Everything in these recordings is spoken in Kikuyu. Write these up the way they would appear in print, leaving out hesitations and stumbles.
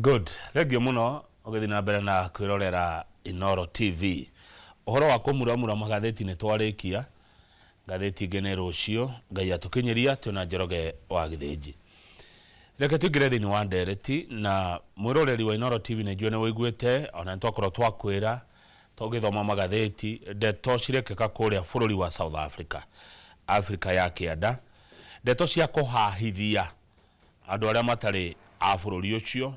Good, thengiũ mũno ũgĩthiĩ na mbere na kwĩrorera Inooro TV. Ũhoro wa kũmuramura magathĩti nĩ twarĩkia, ngathĩti ĩngĩ nĩ rũciũ, Ngai atũkinyĩria twĩna Njoroge wa Gĩthĩnji. Reke tũingĩre thĩinĩ wa ndereti na mwĩroreri wa Inooro TV nĩ njũĩ nĩ ũiguĩte ona nĩ twakorwo twakwĩra tũgĩthoma magathĩti ndeto cirekĩka kũrĩa bũrũri wa South Africa, Afrika ya kĩanda, ndeto cia kũhahithia andũ arĩa matarĩ a bũrũri ũcio,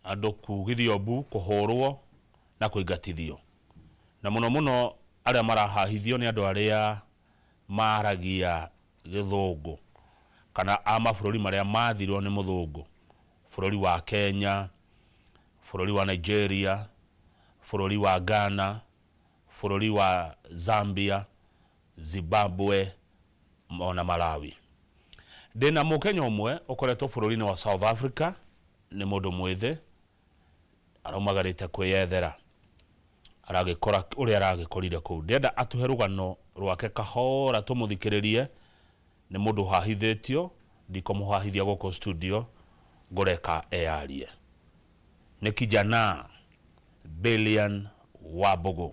andũ kugithio mbu, kũhũrwo na kũingatithio. Na mũno mũno arĩa marahahithio nĩ andũ arĩa maragia gĩthũngũ kana a mabũrũri marĩa mathirwo nĩ mũthũngũ, bũrũri wa Kenya, bũrũri wa Nigeria, bũrũri wa Ghana, bũrũri wa Zambia, Zimbabwe ona Malawi. Ndĩna mũkenya ũmwe ũkoretwo bũrũri-inĩ wa South Africa, nĩ mũndũ mwĩthĩ, araumagarĩte kwĩyethera, aragĩkora ũrĩa aragĩkorire kũu. Ndĩrenda atũhe rũgano rwake kahora tũmũthikĩrĩrie, nĩ mũndũ ũhahithĩtio, ndikũmũhahithia gũkũ studio, ngũreka eyarie. Nĩ kijana Billian Wambũgũ.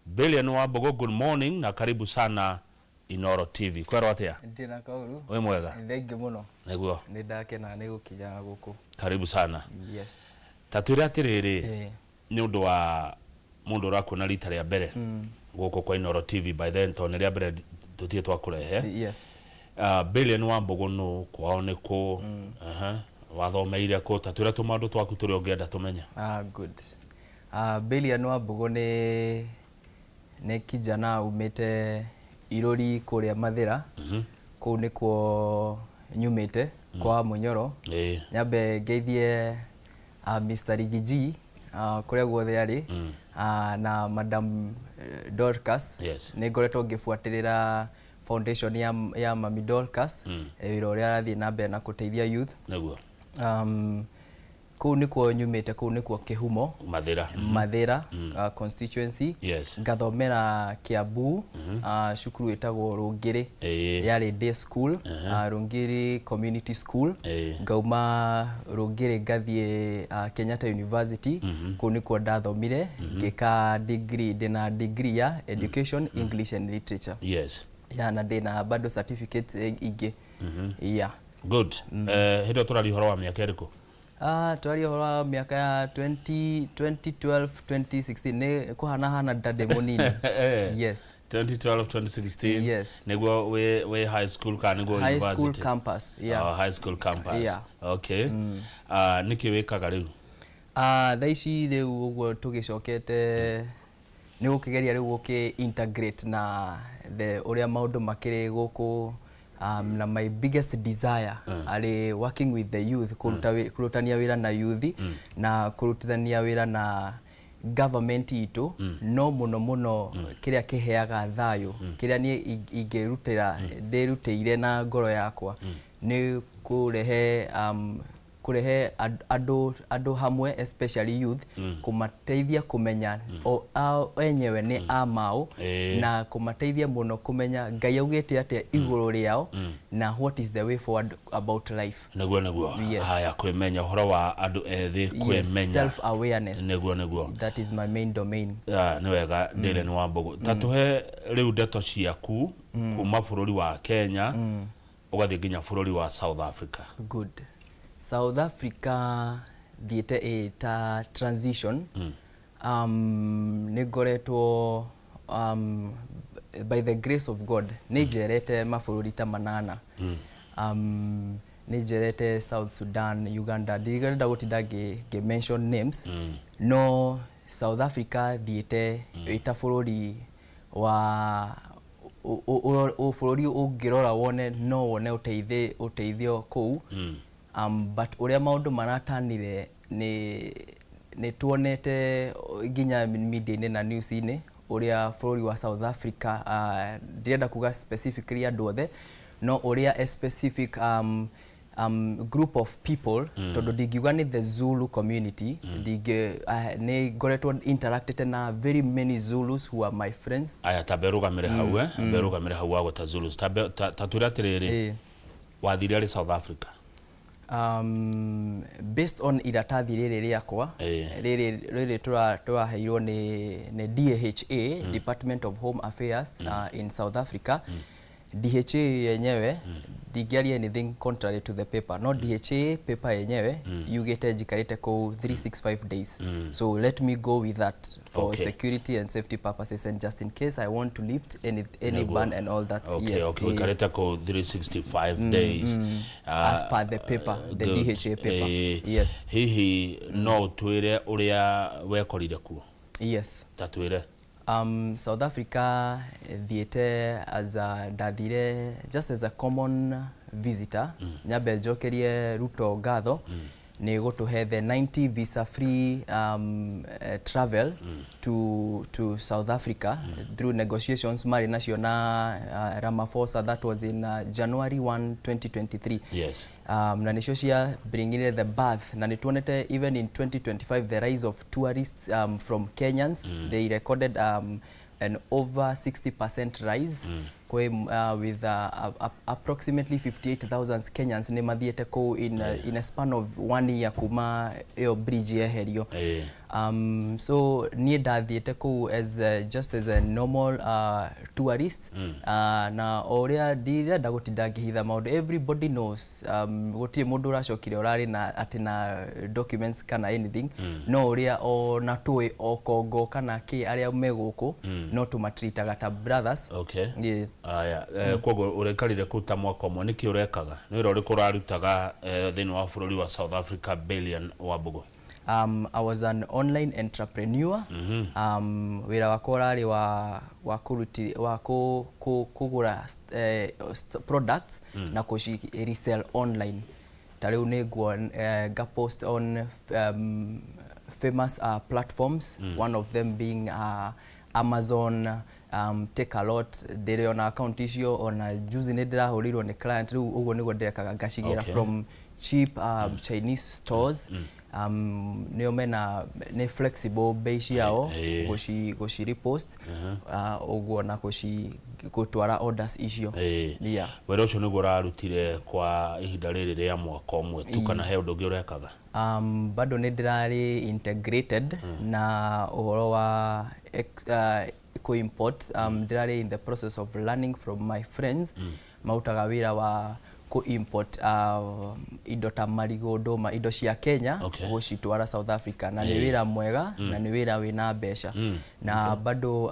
Billian Wambũgũ, good morning na karibu sana Inooro TV. Kwerwo atĩa? Ndina kauru. Wĩ mwega? Thengiũ mũno. Nĩguo. Nĩ ndakena nĩ gũkinya gũkũ. Karibu sana. Yes. Ta twĩre atĩrĩrĩ, nĩ ũndũ wa mũndũ ũrakuona rita rĩa mbere gũkũ kwa Inooro TV, by then tondũ nĩ rĩa mbere tũtirĩ twakũrehe. Yes. Billian Wambũgũ nũ, kwao nĩ kũ, aha, wathomeire kũ, ta twĩre tũmaũndũ twaku tũrĩa ũngĩenda tũmenye. Ah, good. Billian Wambũgũ nĩ kijana umĩte Irũri kũrĩa Mathĩra. Kũu nĩkuo nyumĩte kwa Mũnyoro. Nyambe ngeithie Mr. Rigiji kũrĩa guothe arĩ na Madam Dorcas. Nĩ ngoretwo ngĩbuatĩrĩra foundation ya Mami Dorcas, wĩra ũrĩa arathiĩ na mbere na kũteithia youth. Nĩguo. Kũu nĩkuo nyumĩte, kũu nĩkuo kĩhumo. Mathĩra. Mathĩra constituency. Ngathomera Kiambu, cukuru ĩtagwo Rũngĩrĩ. Yarĩ day school, Rũngĩrĩ Community School. Ngauma Rũngĩrĩ ngathiĩ Kenyatta University. Kũu nĩkuo ndathomire, ngĩka degree, ndĩna degree ya Education, English and Literature. Yeah, na ndĩna bado certificates ingĩ. Yeah. Good. Hĩndĩ ĩyo tũraria ũhoro wa mĩaka ĩrĩkũ? Ah, twaria ũhoro wa mĩaka ya 20, 2012, 2016, nĩ kũhana hana ta ndĩ mũnini. Yes. 2012, 2016. Yes. Nĩguo wĩ high school kana nĩguo High university? school campus, yeah. Oh, high school campus. Yeah. Okay. Ah, nĩkĩ wĩkaga rĩu? Ah, thaa ici rĩu ũguo tũgĩcokete nĩ gũkĩgeria rĩu gũkĩ integrate na the ũrĩa maũndũ makĩrĩ gũkũ, na my biggest desire arĩ working with the youth, kũruta kũrutania wĩra na youth na kũrutithania wĩra na government itũ, no mũno mũno kĩrĩa kĩheaga thayũ, kĩrĩa niĩ ingĩrutĩra ndĩrutĩire na ngoro yakwa nĩ kũrehe andũ hamwe, especially youth, kũmateithia kũmenya o ao enyewe nĩ a maũ na kũmateithia mũno kũmenya Ngai augĩte atĩa igũrũ rĩao na what is the way forward about life. Nĩguo. Yes. Haya, kwĩmenya, ũhoro wa andũ ethĩ kwĩmenya. Self awareness. Nĩguo. That is my main domain. Ah, nĩ wega. Dylan Wambũgũ, ta tũhe rĩu ndeto ciaku kuma bũrũri wa Kenya ũgathiĩ nginya bũrũri wa South Africa. Good. South Africa thiĩte ĩ ta transition. Nĩ ngoretwo, by the grace of God, nĩ njerete mabũrũri ta manana. Nĩ njerete South Sudan, Uganda, ndirenda gũtinda ngĩ mention names, no South Africa thiĩte ĩ ta bũrũri wa bũrũri ũngĩrora wone no wone ũteithio kũu, but ũrĩa maũndũ maratanire nĩ tuonete nginya media-inĩ na news-inĩ ũrĩa bũrũri wa South Africa, ndirenda kuga specifically andũ othe, no ũrĩa a specific group of people, tondũ ndingiuga nĩ the Zulu community, ndingĩ, nĩ ngoretwo interacted na very many Zulus who are my friends. Aya, tambe rũgamĩre hau, ambe rũgamĩre hau wagweta Zulus. Tambe ta twĩre atĩrĩrĩ, wathire arĩ South Africa? Based on iratathi rĩrĩ rĩakwa, rĩrĩ tũraheirwo nĩ DHA, Department of Home Affairs in South Africa. DHA yenyewe, ndingĩaria anything contrary to the paper, no DHA paper yenyewe yugĩte njikarĩte kũu 365 days, so let me go with that for security and safety purposes and just in case I want to lift any ban and all that. Yes. Ũikarĩte kũu 365 days. As per the paper, the DHA paper. Yes. Hihi no ũtwĩre ũrĩa wekorire kuo? Yes. Ta twĩre. South Africa thiĩte as a, ndathire just as a common visitor. Nyambe njokerie Ruto ngatho nĩ gũtũhe the 90 visa free travel to South Africa through negotiations marĩ nacio na Ramaphosa. That was in January 1 2023. Na nĩcio cia bringire the birth, na nĩ tuonete even in 2025 the rise of tourists from Kenyans. They recorded an over 60% rise kwe, with approximately 58,000 Kenyans nĩ mathiĩte kũu in a span of one year kuma ĩyo bridge yeherio. So niĩ ndathiĩte kũu as just as a normal tourist, na o ũrĩa ndirenda gũtinda ngĩhitha maũndũ, everybody knows, gũtirĩ mũndũ ũracokire ũrarĩ na atĩ na documents kana anything, no ũrĩa o na tũĩ o Kongo kana kĩ arĩa me gũkũ, no tũmatritaga ta brothers. Yeah. Aya, koguo ũrekarire kũu ta mwaka ũmwe. Nĩkĩ ũrekaga? Nĩ wĩra ũrĩkũ ũrarutaga thĩinĩ wa bũrũri wa South Africa, Balian Wambugu? I was an online entrepreneur. Wĩra wakwa ũrarĩ wa kũruti wa kũgũra products na kũci resell online. Ta rĩu nĩ nguo nga post on famous platforms, one of them being Amazon, Takealot. Ndĩrĩ ona account icio, ona juzi nĩ ndĩrahũrĩirwo nĩ client. Rĩu ũguo nĩguo ndĩrekaga, ngacigĩra from cheap Chinese stores, nĩo mena nĩ flexible bei ciao, gũci repost ũguo na gũtwara orders icio. Yeah. Wĩra ũcio nĩguo ũrarutire kwa ihinda rĩrĩ rĩa mwaka ũmwe tu, kana he ũndũ ũngĩ ũrekaga? Bado nĩ ndĩrarĩ integrated na ũhoro wa kũ-import. Ndĩrarĩ in the process of learning from my friends marutaga wĩra wa kũ-import indo ta marigũ, ndũma, indo cia Kenya, gũcitwara South Africa, na nĩ wĩra mwega na nĩ wĩra wĩna mbeca. Na bado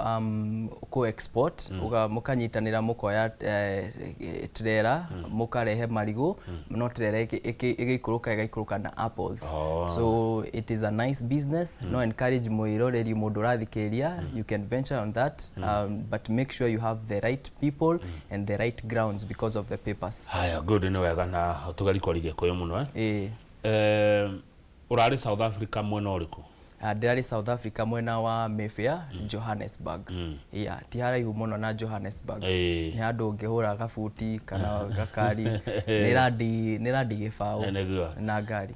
kũ-export, mũkanyitanĩra, mũkoya trailer, mũkarehe marigũ, no trailer ĩgĩikũrũka ĩgaikũrũka na apples. So it is a nice business. No encourage mwĩroreri, mũndũ ũrathikĩrĩria, you can venture on that, but make sure you have the right people and the right grounds because of the papers. Haya, good, nĩ wega na tũgeri kwaria Gĩkũyũ mũno, eh? Ĩĩ. Ũrarĩ South Africa mwena ũrĩkũ? Ndĩrarĩ South Africa mwena wa Mayfair, Johannesburg. Yeah, ti haraihu mũno na Johannesburg. Nĩ handũ ũngĩhũra gabuti kana gakari, nĩ randi 0. Nĩguo. Na ngari.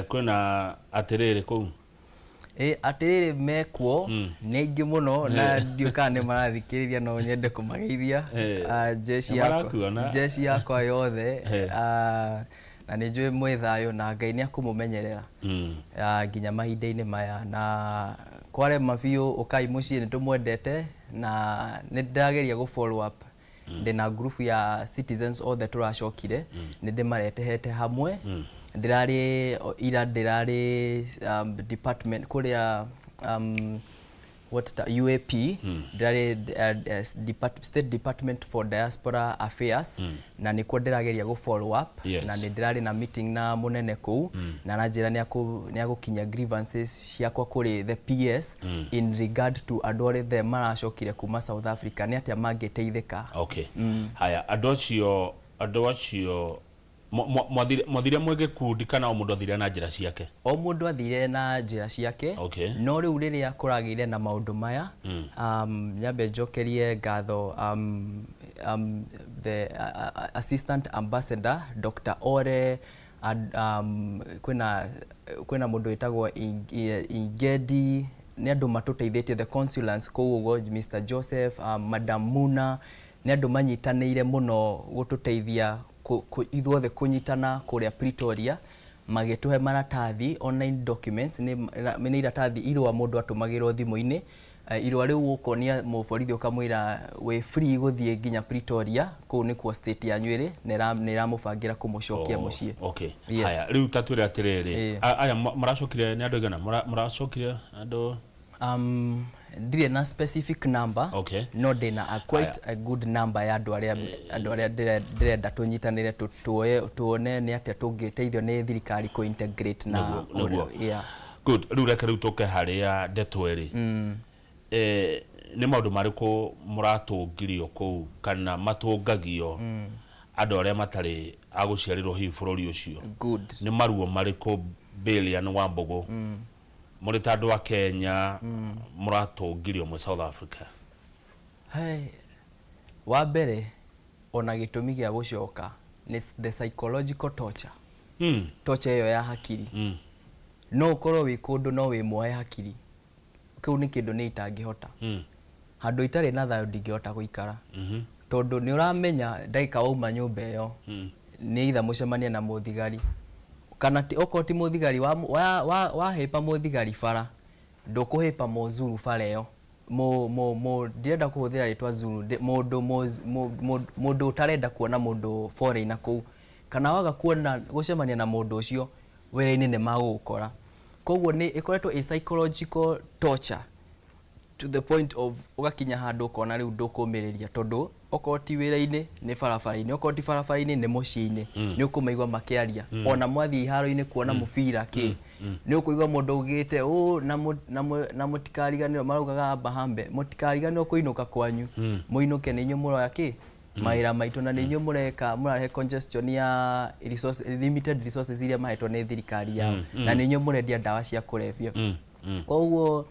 Kwĩna atĩrĩrĩ kũu? Ĩ, atĩrĩrĩ mekuo nĩ aingĩ mũno, na ndiũĩ kana nĩ marathikĩrĩria, no nyende kũmageithia. Ah, jeshi Nĩ yakwa, marakuona. Jeshi yakwa yothe. Ah, na nĩ njũĩ mwĩ thayũ na Ngai nĩ akũmũmenyerera ah, nginya mahinda-inĩ maya, na kwarema biũ ũkai mũciĩ, nĩ tũmwendete. Na nĩ ndĩrageria gũ follow up, ndĩna group ya citizens othe tũracokire, nĩ ndĩmaretehete hamwe. Ndĩrarĩ ira, ndĩrarĩ department kũrĩa what ta, UAP, ndĩrarĩ State Department for Diaspora Affairs, na nĩkuo ndĩrageria gũ follow up. Na nĩ ndĩrarĩ na meeting na mũnene kũu, na aranjĩra nĩ agũkinyia grievances ciakwa kũrĩ the PS in regard to andũ othe maracokire kuma South Africa, nĩ atĩa mangĩteithĩka. Okay, haya, andũ acio mwathire mwĩ gĩkundi kana o mũndũ athire na njĩra ciake? O mũndũ athire na njĩra ciake. No rĩu rĩrĩa kũragĩire na maũndũ maya, nyambe njokerie ngatho the assistant ambassador Dr. Ore and, kwĩna mũndũ wĩtagwo Ingedi, nĩ andũ matũteithĩtie, the consulants kũu ũguo, Mr. Joseph, Madam Muna, nĩ andũ manyitanĩire mũno gũtũteithia. ithuothe kũnyitana kũrĩa Pretoria, magĩtũhe maratathi, online documents, nĩ iratathi, irũa mũndũ atũmagĩrwo thimũ-inĩ. Irũa rĩu ũkonia mũborithi ũkamwĩra wĩ free gũthiĩ nginya Pretoria, kũu nĩkuo state yanyu ĩrĩ, na nĩ ĩramũbangĩra kũmũcokia mũciĩ. Yes. Haya, rĩu ta twĩre atĩrĩrĩ, aya maracokire nĩ andũ aigana? Maracokire andũ? Ndirĩ na specific number, no ndĩna a quite a good number ya andũ arĩa ndĩrenda tũnyitanĩre, tuoye tuone nĩ atĩa tũngĩteithio nĩ thirikari kũ integrate na Nĩguo. Yeah. Good. Rĩu reke rĩu tũke harĩa ndeto ĩrĩ. Nĩ maũndũ marĩkũ mũratũngirio kũu kana matũngagio andũ arĩa matarĩ a gũciarĩrwo hihi bũrũri ũcio? Good. Nĩ maruo marĩkũ, Bilian wa Mbũgũ, mũrĩ ta andũ a Kenya mũratũngirio mwĩ South Africa? Hey, wa mbere ona gĩtũmi gĩa gũcoka nĩ the psychological torture, torture ĩyo ya hakiri. No ũkorwo wĩ kũndũ no wĩ muohe hakiri, kĩu nĩ kĩndũ nĩ itangĩhota. Handũ itarĩ na thayũ ndingĩhota gũikara, tondũ nĩ ũramenya ndagĩka wauma nyũmba ĩyo nĩ either mũcemanie na mũthigari kana ti, okorwo ti mũthigari wahĩpa mũthigari bara, ndũkũhĩpa mũzuru bara ĩyo. Mũ mũ mũ ndirenda kũhũthĩra rĩtwa Zulu, mũndũ mũndũ ũtarenda kuona mũndũ foreigner kũu, kana waga kuona gũcemania na mũndũ ũcio wĩra-inĩ nĩ magũgũkora. Koguo nĩ ĩkoretwo ĩ psychological torture to the point of ũgakinya handũ ũkona rĩu ndũkũmĩrĩria, tondũ okorwo ti wĩra-inĩ nĩ barabara-inĩ, okorwo ti barabara-inĩ nĩ mũciĩ-inĩ, nĩ ũkũmaigua makĩaria. Ona mwathiĩ iharo-inĩ kuona mũbira kĩ, nĩ ũkũigua mũndũ augĩte ũ na mũtikariganĩrwo, maraugaga abahambe, mũtikariganĩrwo kũinũka kwanyu, mũinũke, nĩ inyuĩ mũroya kĩ mawĩra maitũ na nĩ inyuĩ mũreka mũrarehe congestion ya resource, limited resources iria mahetwo nĩ thirikari yao, na nĩ inyuĩ mũrendia ndawa cia kũrebia. Koguo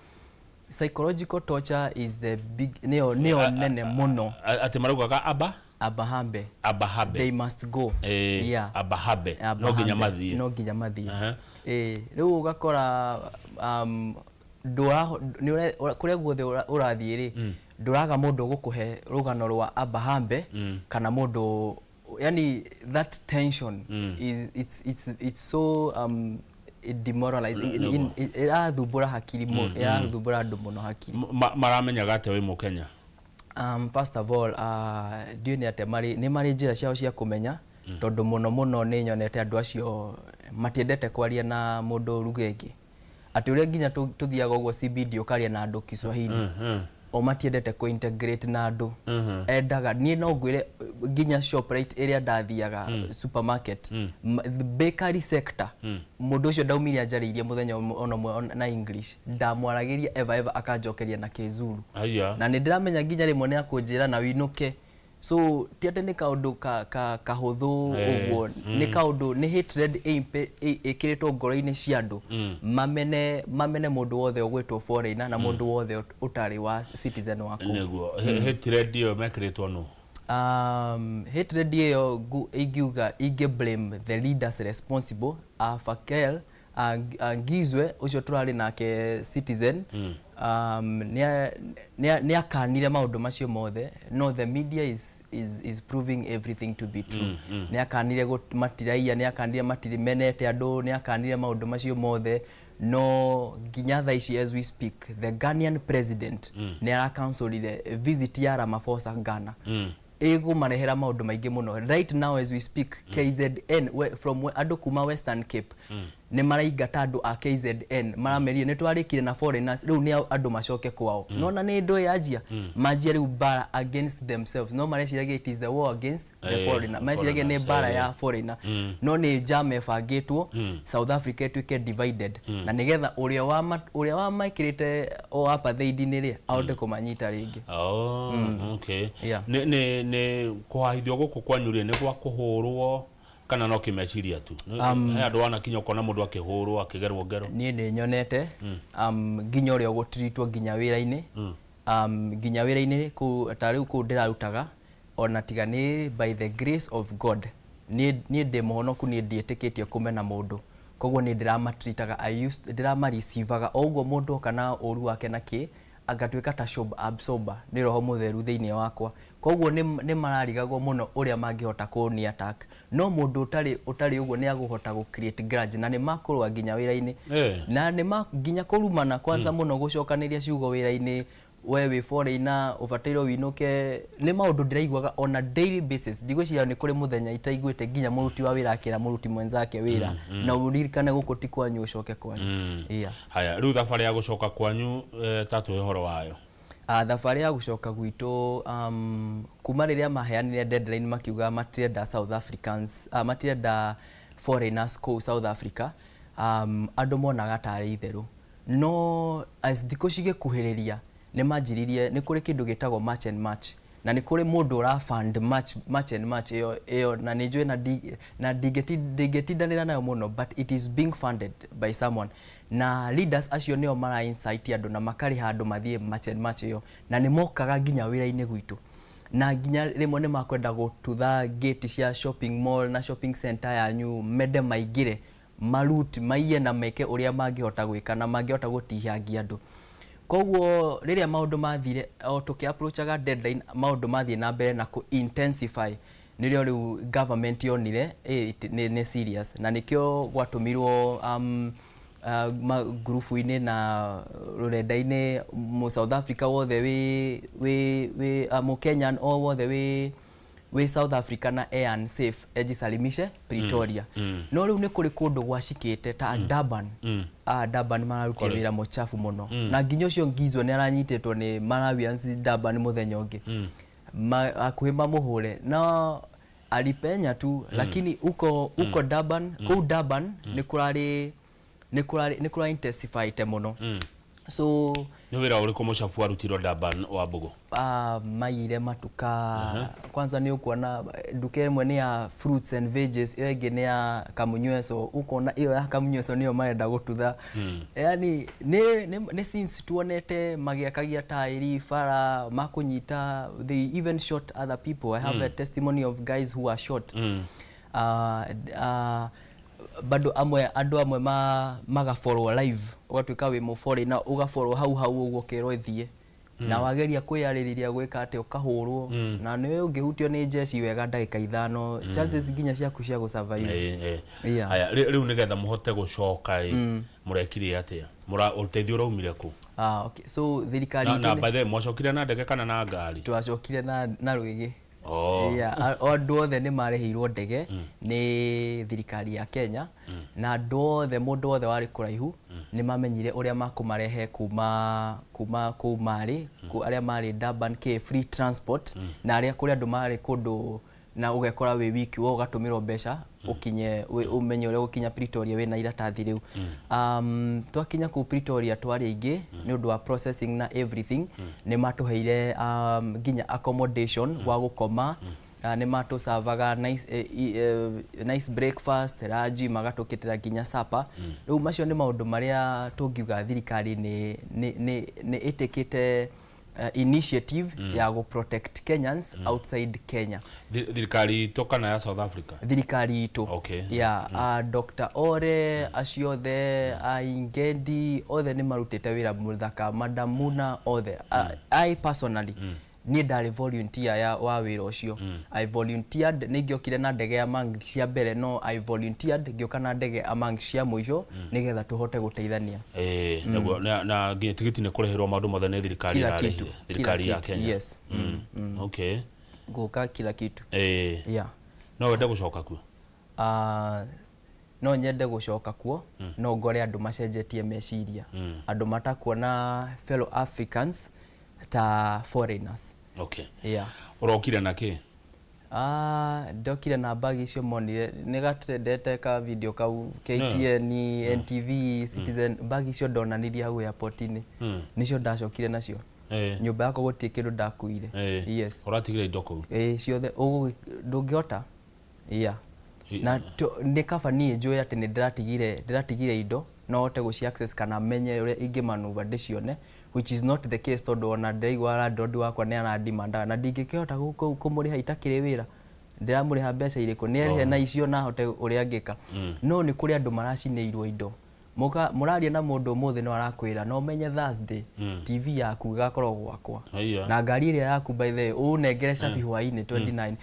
psychological torture is the big, nĩyo nene mũno. Atĩ maraugaga aba Abahambe. Abahambe. They must go. Yeah. Abahambe, no nginya Abahambe. mathiĩ. No nginya mathiĩ. Rĩu ũgakora kũrĩa guothe ũrathiĩ rĩ, ndũraga mũndũ ũgũkũhe rũgano rwa abahambe kana mũndũ, yani that tension is it's so demoralizing. Ĩrathumbũra hakiri, ĩrathumbũra andũ mũno hakiri. Maramenyaga atĩa wĩ Mũkenya? First of all, ndiũĩ nĩ atĩa marĩ, nĩ marĩ njĩra ciao cia kũmenya, tondũ mũno mũno nĩ nyonete andũ acio matiendete kwaria na mũndũ ruga ĩngĩ, atĩ ũrĩa nginya tũthiaga ũguo CBD ũkaria na andũ Kiswahili, o matiendete kũ-integrate na andũ. Endaga niĩ no ngwĩre nginya Shoprite ĩrĩa ndathiaga, supermarket, the bakery sector, mũndũ ũcio ndaumire anjarĩirie mũthenya ona ũmwe na English. Ndamwaragĩria ever ever akanjokeria na Kĩzulu. Aya. Na nĩ ndĩramenya nginya rĩmwe nĩ akũnjĩra na wĩinũke. So ti atĩ nĩ kaũndũ kahũthũ ũguo, nĩ kaũndũ nĩ hatred ĩkĩrĩtwo ngoro-inĩ cia andũ, mamene mũndũ wothe ũgwĩtwo foreigner na mũndũ wothe ũtarĩ wa citizen wa kũu. Nĩguo hatred ĩyo mekĩrĩtwo nũ? Hatred ĩyo ingiuga ingĩ blame the leaders responsible, Fakel Ngizwe ũcio tũrarĩ nake citizen, nĩ akanire maũndũ macio mothe, no the media is proving everything to be true. Nĩ akanire matiraiya, nĩ akanire matirimenete andũ, nĩ akanire maũndũ macio mothe, no nginya thaa ici as we speak the Ghanaian president nĩ aracancelire visit ya Ramaphosa Ghana, ĩgũmarehera maũndũ maingĩ mũno. Right now as we speak, KZN from andũ kuma Western Cape nĩ maraingata andũ a KZN, maramerire nĩ twarĩkire na foreigners, rĩu nĩ andũ macoke kwao. Nona nĩ ndũ yanjia manjia rĩu mbara against themselves, no mareciragia it is the war against the foreigner, mareciragia nĩ foreigners, mbara ya foreigner, no nĩ njama ĩbangĩtwo South Africa ĩtuĩke divided na nĩgetha ũrĩa wamekĩrĩte o apartheid-inĩ rĩ ahote kũmanyita rĩngĩ. Oh, okay. Yeah. Nĩ kũhahithio gũkũ kwanyu rĩ, nĩ gwa kũhũrwo kana no kĩmeciria tu? He andũ wanakinya ũkona mũndũ akĩhũrwo, akĩgerwo ngero? Niĩ nĩ nyonete nginya ũrĩa ũgũtiritwo nginya wĩra-inĩ, nginya wĩra-inĩ kũu, ta rĩu kũu ndĩrarutaga, ona tiga nĩ by the grace of God niĩ ndĩ mũhonoku, niĩ ndiĩtĩkĩtie kũmena mũndũ, koguo niĩ ndĩramatritaga, ndĩramareceivaga o ũguo mũndũ oka na ũru wake na kĩ. Ngatuĩka ta shock absorber nĩ Roho Mũtheru thĩinĩ wakwa. Koguo nĩ mararigagwo mũno ũrĩa mangĩhota kũni attack, no mũndũ ũtarĩ ũguo nĩ agũhota gũ create grudge na nĩ makũrũa nginya wĩra-inĩ na nĩ ma nginya kũrumana kwanza mũno, gũcokanĩria ciugo wĩra-inĩ, we wĩ foreigner, ũbataire wĩinũke. Nĩ maũndũ ndĩraiguaga on a daily basis. Ndigwĩciria nĩ kũrĩ mũthenya itaiguĩte nginya mũruti wa wĩra akĩra mũruti mwenzake wĩra, na ũririkane gũkũ ti kwanyu, ũcoke kwanyu. Yeah. Haya, rĩu thabarĩ ya gũcoka kwanyu, ta tũhe ũhoro wayo. Thabarĩ ya gũcoka gwitũ, kuma rĩrĩa maheanire deadline makiuga matirenda South Africans, matirenda foreigners kũu South Africa, andũ monaga tarĩ itherũ, no as thikũ cigĩkuhĩrĩria nĩ manjiririe nĩ kũrĩ kĩndũ gĩtagwo March and March, na nĩ kũrĩ mũndũ ũra fund March and March ĩyo, na nĩ njũĩ na ndingĩtindanĩra nayo mũno, but it is being funded by someone, na leaders acio nĩo mara incite andũ na makarĩha andũ mathiĩ March and March ĩyo, na nĩ mokaga nginya wĩra-inĩ gwitũ, na nginya rĩmwe nĩ makwenda gũtutha gate cia shopping mall na shopping center yanyu, mende maingĩre, marut maiye na meke ũrĩa mangĩhota gwĩka na mangĩhota gũtihangia andũ. Koguo rĩrĩa maũndũ mathire o tũkĩ approachaga deadline, maũndũ mathiĩ na mbere na kũ intensify, nĩrĩo rĩu government yonire nĩ serious, na nĩkĩo gwatũmirwo ngurubu-inĩ na rũrenda-inĩ, mu South Africa wothe wĩ mu Kenyan o wothe wĩ South Africa na air and safe ejisalimishe Pretoria. No rĩu nĩ kũrĩ kũndũ gwacikĩte ta Durban. Durban mararutire wĩra mũchafu mũno, na nginya ũcio Ngizwe nĩ aranyitĩtwo nĩ Malawians Durban mũthenya ũngĩ. Hakuhĩ mamũhũre, no alipenya tu. Lakini uko Durban, kũu Durban nĩ kũra intensify mũno, so Nĩ wĩra ũrĩkũ mũcabu warutirwo Durban wa Mbũgũ? Maiyire matuka. Kwanza nĩ ũkuona nduka ĩmwe nĩ ya fruits and veggies, ĩyo ĩngĩ nĩ ya kamunyweso. Ũkona ĩyo ya kamunyweso nĩyo marenda gũtutha. Yani nĩ since tuonete magĩakagia taĩri bara makũnyita, they even shot other people. I have a testimony of guys who are shot. Bado amwe, andũ amwe magaborwo live, ũgatuĩka wĩ mũbore na ũgaborwo hau hau ũguo, ũkerwo ĩthiĩ, na wageria kwĩyarĩrĩria gwĩka atĩ ũkahũrwo, na nĩ ũngĩhutio nĩ njeci wega ndagĩka 5, chances nginya ciaku cia gũsurvive. Yeah. Haya, rĩu nĩgetha mũhote gũcoka ĩ, mũrekire atĩa? Ũteithio ũraumire kũ? Ah, okay. So thirikari na na by the way, mwacokire na ndege kana na ngari? Twacokire na rwĩgĩ. Yeah, andũ othe nĩ marĩhĩirwo ndege nĩ thirikari ya Kenya, na andũ othe, mũndũ wothe warĩ kũraihu nĩ mamenyire ũrĩa makũmarehe kuma kũu marĩ, arĩa marĩ Durban, k free transport, na arĩa kũrĩ andũ marĩ kũndũ na ũgekora wĩ wiki, we ũgatũmĩrwo mbeca ũkinye ũmenye ũrĩa ũgũkinya Pretoria wĩna iratathi rĩu. Twakinya kũu Pretoria twarĩ aingĩ, nĩ ũndũ wa processing na everything, nĩ matũheire nginya accommodation gwa gũkoma. Nĩ matũcavaga nice, nice breakfast, lunch, magatũkĩtĩra nginya supper. Rĩu macio nĩ maũndũ marĩa tũngiuga thirikari nĩ ĩtĩkĩte initiative ya gũ protect Kenyans outside Kenya. Thirikari itũ kana ya South Africa? Thirikari itũ. Ya Dr. Ore, acio othe Aingendi othe nĩ marutĩte wĩra mũthaka, Madam Muna othe. I personally, niĩ ndarĩ volunteer wa wĩra ũcio. I volunteered, nĩ ngĩokire na ndege among cia mbere, no I volunteered ngĩũka na ndege among cia mũico nĩgetha tũhote gũteithania. Nĩguo na nginya tigiti nĩ kũrĩhĩrwo, maũndũ mothe nĩ thirikari Kila ĩrarĩhire? kitu. Thirikari Kila ya kitu. Kenya? Yes. Gũka kila kitu. Yeah. No wende gũcoka kuo? No nyende gũcoka kuo, no ngore andũ macenjetie meciria, andũ matakuona fellow Africans ta foreigners. Yeah. Ũrokire na kĩ? Ndokire na bag icio monire nĩ gatrendete ka video kau KTN, NTV, Citizen, bag icio ndonanirie hau airport-inĩ, nĩcio ndacokire nacio. Nyũmba yakwa gũtirĩ kĩndũ ndakuire. Yes. Ũratigire indo kũu? Ĩĩ, ciothe. Ndũngĩhota, yeah. Na nĩ kaba niĩ njũĩ atĩ nĩ ndĩratigire indo, no hote gũci access kana menye ũrĩa ingĩmanuva ndĩcione, which is not the case, tondũ ona ndĩraigua landlord wakwa nĩ arandimandaga na ndingĩkĩhota kũmũrĩha itakĩrĩ wĩra. Ndĩramũrĩha mbeca irĩkũ? Nĩ arĩhe na icio na hote ũrĩa angĩka. No nĩ kũrĩ andũ maracinĩirwo indo. Mũka mũraria na mũndũ ũmũthĩ no arakwĩra no menye Thursday TV yaku ĩgakorwo gwakwa. Haiya. Na ngari ĩrĩa yaku, by the way, ũnengere cabi hwainĩ 29.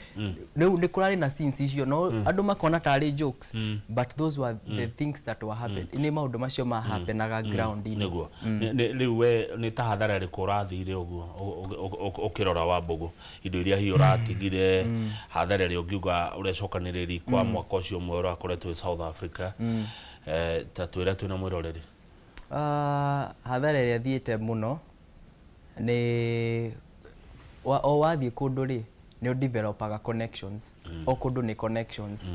Rĩu nĩ kũrarĩ na scenes icio, no andũ makona tarĩ jokes, but those were the things that were happen. Nĩ maũndũ macio ma happenaga ground-inĩ. Nĩguo. Rĩu we nĩ ta hathara ĩrĩkũ ũrathire ũguo ũkĩrora Wambũgũ, indo iria hihi ũratigire, hathara ĩrĩa ũngiuga ũrecokanĩrĩri kwa mwaka ũcio ũmwe ũrakoretwo wĩ South Africa? Ta twĩre twĩna mwĩroreri. Hathara ĩrĩa thiĩte mũno nĩ o wathiĩ kũndũ rĩ, nĩ ũdevelopaga connections. O kũndũ nĩ connections.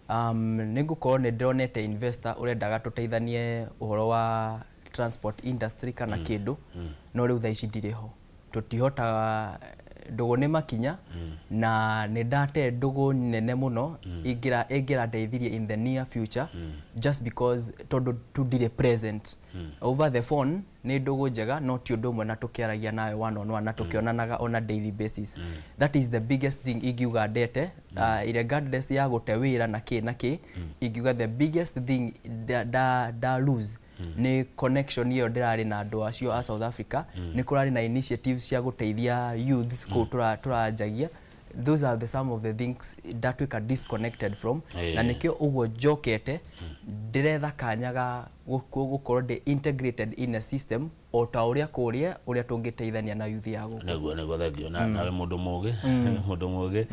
Nĩ ngũkorwo nĩ ndĩronete investor ũrendaga tũteithanie ũhoro wa transport industry kana kĩndũ, no rĩu thaa ici ndirĩ ho, tũtihotaga. Ndũgũ nĩ makinya na nĩ ndate ndũgũ nene mũno ingĩra ĩngĩrandeithirie in the near future, just because tondũ tu ndirĩ present. Over the phone nĩ ndũgũ njega, no ti ũndũ ũmwe na tũkĩaragia nawe one on one na tũkĩonanaga on a daily basis. That is the biggest thing ingiuga ndete, regardless ya gũte wĩra na kĩ na kĩ. Ingiuga the biggest thing da lose nĩ connection ĩyo ndĩrarĩ na andũ acio a South Africa. Nĩ kũrarĩ na initiatives cia gũteithia youths kũu tũranjagia. Those are the some of the things ndatuĩka disconnected from. Na nĩkĩo ũguo njokete ndĩretha kanya ga gũkorwo ndĩ integrated in a system o ta ũrĩa kũrĩa ũrĩa tũngĩteithania na youth ya gũkũ. Nĩguo, thengio. Na nawe mũndũ mũgĩ.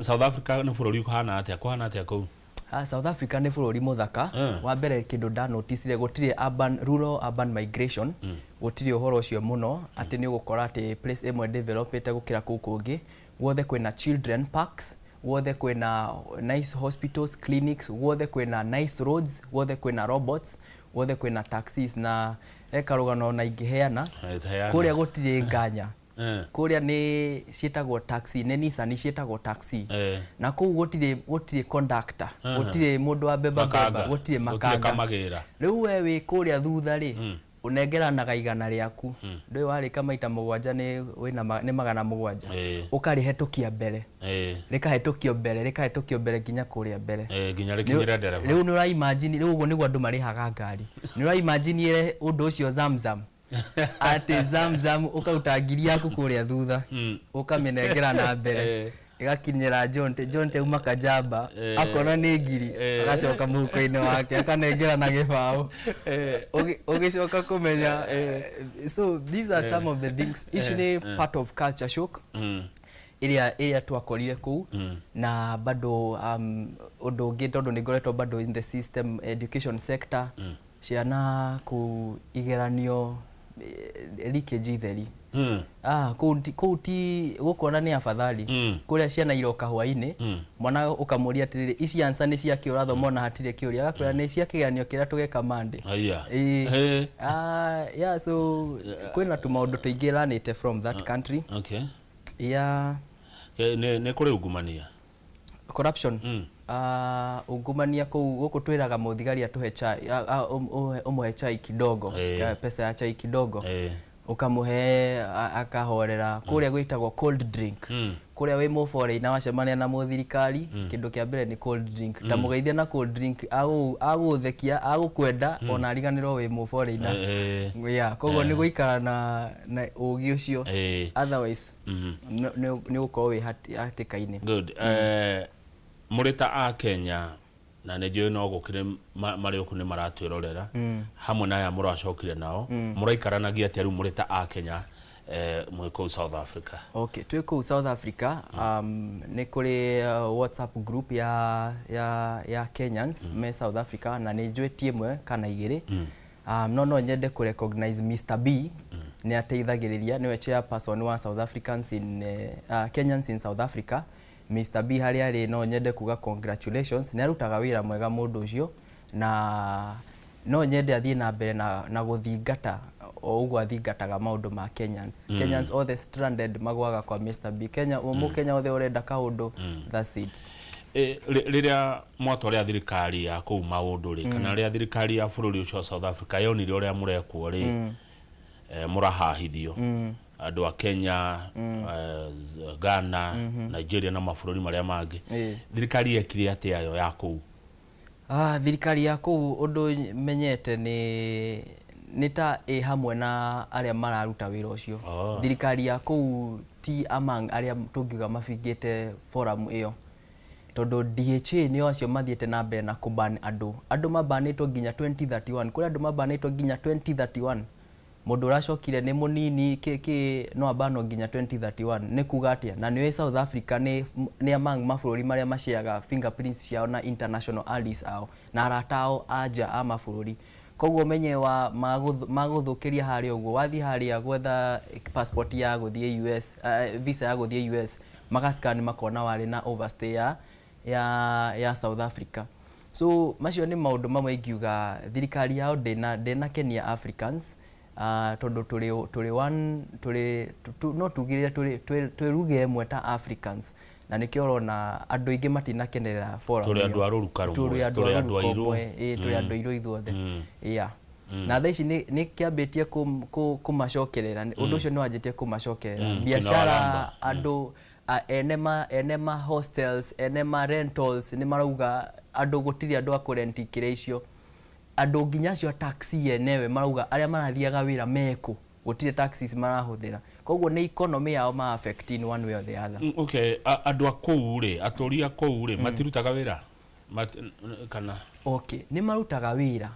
South Africa nĩ bũrũri ũhana atĩa? Kũhana atĩa kũu? Ah, South Africa nĩ bũrũri mũthaka. Wa mbere kĩndũ ndanoticire, gũtirĩ urban, rural urban migration. Gũtirĩ ũhoro ũcio mũno atĩ nĩ ũgũkora atĩ place ĩmwe developĩte gũkĩra kũu kũngĩ. Guothe kwĩna children parks, guothe kwĩna nice hospitals, clinics, guothe kwĩna nice roads, guothe kwĩna robots, guothe kwĩna taxis. Na he karũgano na ingĩheana. Heana. Kũrĩa gũtirĩ nganya. Kũrĩa nĩ ciĩtagwo taxi, nĩ Nissan ciĩtagwo taxi. Na kũu gũtirĩ conductor, gũtirĩ mũndũ wa beba Makanga. beba, gũtirĩ Gũtirĩ makanga. Kamagĩra. Rĩu we wĩ kũrĩa thutha rĩ, ũnengeranaga 100 rĩaku, ndũĩ warĩka maita mũgwanja nĩ wĩna nĩ 700. Ũkarĩhetũkia mbere, rĩkahetũkio mbere, rĩkahetũkio mbere nginya kũrĩa mbere. Nginya rĩkinyĩre ndereba. Rĩu nĩ ũraimagine, rĩu ũguo nĩguo andũ marĩhaga ngari. Nĩ ũraimagine ũndũ ũcio Zamzam, atĩ Zamzam ũkaruta 1,000 yaku kũrĩa thutha, ũkamĩnengera na mbere, ĩgakinyĩra Jonte. Jonte auma Kajamba, akona nĩ 1,000, agacoka mũhuko-inĩ wake akanengera na gĩbaũ. Ũgĩcoka kũmenya. So these are some of the things, ici nĩ part of culture shock ĩrĩa twakorire kũu. Na bado ũndũ ũngĩ, tondũ nĩ ngoretwo bado in the system, education sector, ciana kũu igeranio, leakage theri. Ah, kũu ti gũkũ, ona nĩ afadhali. Kũrĩa ciana iroka hwainĩ, mwana ũkamũria atĩrĩrĩ, ici answer nĩ cia kĩ ũrathoma ona hatirĩ kĩũria? Agakwĩra nĩ cia kĩgeranio kĩrĩa tũgeka Monday. Haya. Ĩĩ. Ah, yeah, so kwĩna tũmaũndũ tũingĩ learnĩte from that country. Yeah. Nĩ kũrĩ ungumania? Corruption? Ungumania kũu gũkũ twĩraga mũthigari atũhe chai, ũmũhe chai kidogo, pesa ya chai kidogo, ũkamũhe akahorera. Kũrĩa gwĩtagwo cold drink. Kũrĩa wĩ mũboreina wacemania na mũthirikari, kĩndũ kĩa mbere nĩ cold drink. Ta mũgeithia na cold drink, agũgũthekia, agũkwenda, ona ariganĩrwo wĩ mũboreina. Yeah, koguo nĩ gũikara na ũgĩ ũcio, otherwise nĩ ũgũkorwo wĩ hatĩka-inĩ. Good. Mũrĩ ta a Kenya, na nĩ njũĩ no gũkĩrĩ marĩ oku nĩ maratwĩrorera hamwe na aya mũracokire nao, mũraikaranagia atĩa rĩu mũrĩ ta a Kenya, mwĩ kũu South Africa? Okay, twĩ kũu South Africa, nĩ kũrĩ WhatsApp group ya Kenyans me South Africa, na nĩ njũĩ ti ĩmwe kana igĩrĩ. No nyende kũ recognize Mr B, nĩ ateithagĩrĩria, nĩwe chairperson wa South Africans in Kenyans in South Africa. Mr B harĩa arĩ, no nyende kuga congratulations, nĩ arutaga wĩra mwega mũndũ ũcio, na no nyende athiĩ na mbere na gũthingata o ũguo athingataga maũndũ ma Kenyans. Kenyans othe stranded magwaga kwa Mr B. Kenya, mũkenya othe ũrenda kaũndũ, that's it. Rĩrĩa mwatwarĩra thirikari ya kũu maũndũ rĩ, kana rĩrĩa thirikari ya bũrũri ũcio wa South Africa yonire ũrĩa mũrekwo rĩ, mũrahahithio andũ a Kenya, Ghana, Nigeria na mabũrũri marĩa mangĩ, thirikari yekire atĩa yo ya kũu? Thirikari ya kũu ũndũ menyete nĩ ta ĩ hamwe na arĩa mararuta wĩra ũcio. Thirikari ya kũu ti among arĩa tũngiuga mabingĩte forum ĩyo, tondũ DHA nĩo acio mathiĩte na mbere na kũban andũ. Andũ mabanĩtwo nginya 2031. Kũrĩ andũ mabanĩtwo nginya 2031. Mũndũ ũracokire nĩ mũnini kĩ no abanwo nginya 2031. Nĩ kuga atĩa? Na nĩũĩ South Africa nĩ among mabũrũri marĩa maciaga fingerprints ciao na international allies ao na arata ao a nja a mabũrũri. Koguo menye wa magũthũkĩria harĩa ũguo, wathiĩ harĩa gwetha passport ya gũthiĩ US, visa ya gũthiĩ US, magascan makona warĩ na overstay ya South Africa. So macio nĩ maũndũ mamwe ingiuga thirikari yao ndĩnakenia Africans, tondũ tũrĩ one, tũrĩ no tugire twĩ ruga ĩmwe ta Africans, na nĩkĩo ũrona andũ aingĩ matinakenerera forum. Tũrĩ andũ a rũruka rũmwe. Tũrĩ andũ a rũruka rũmwe, tũrĩ andũ airũ ithuothe. Yeah. Na thaa ici nĩ kĩambĩtie kũmacokerera, ũndũ ũcio nĩ wanjĩtie kũmacokerera biacara, andũ ene ma hostels, ene ma rentals nĩ marauga andũ gũtirĩ andũ a kũrenti kĩrĩa icio. Andũ nginya acio a taxi enewe marauga arĩa marathiaga wĩra mekũ, gũtirĩ taxis marahũthĩra. Koguo nĩ economy yao ma affect in one way or the other. Okay, andũ a kũu rĩ, atũri a kũu rĩ, matirutaga wĩra? Kana? Okay, nĩ marutaga wĩra.